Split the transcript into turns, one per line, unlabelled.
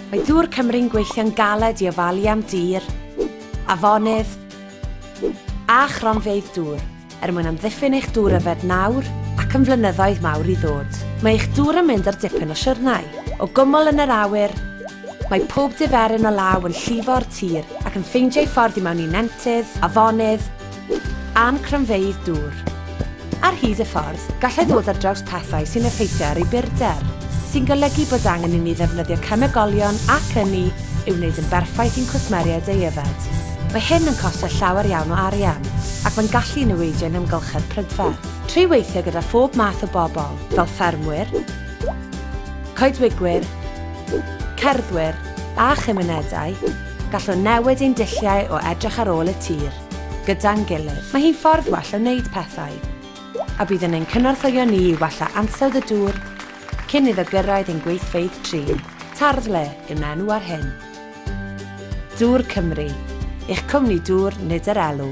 Mae Dŵr Cymru'n gweithio'n galed i ofalu am dir, afonydd a chronfeydd dŵr er mwyn amddiffyn eich dŵr yfed nawr ac yn flynyddoedd mawr i ddod. Mae eich dŵr yn mynd ar dipyn o siwrnai, o gwmwl yn yr awyr, mae pob diferyn o law yn llifo o'r tir ac yn ffeindio'i ffordd i mewn i nentydd, afonydd a'n cronfeydd dŵr. Ar hyd y ffordd, gallai ddod ar draws pethau sy'n effeithio ar ei burdeb, sy'n golygu bod angen i ni ddefnyddio cemegolion ac ynni i'w wneud yn berffaith i'n cwsmeriaid ei yfed. Mae hyn yn costio llawer iawn o arian, ac mae'n gallu niweidio ein hamgylchedd prydferth. Trwy weithio gyda phob math o bobl, fel ffermwyr, coedwigwyr, cerddwyr a chymunedau, gallwn newid ein dulliau o edrych ar ôl y tir. Gyda'n gilydd. Mae hi'n ffordd well o wneud pethau, a bydd yn ein cynorthwyo ni i wella ansawdd y dŵr cyn iddo gyrraedd ein gweithfeydd trin. Tarddle yw'n enw ar hyn. Dŵr Cymru. Eich cwmni dŵr, nid yr elw.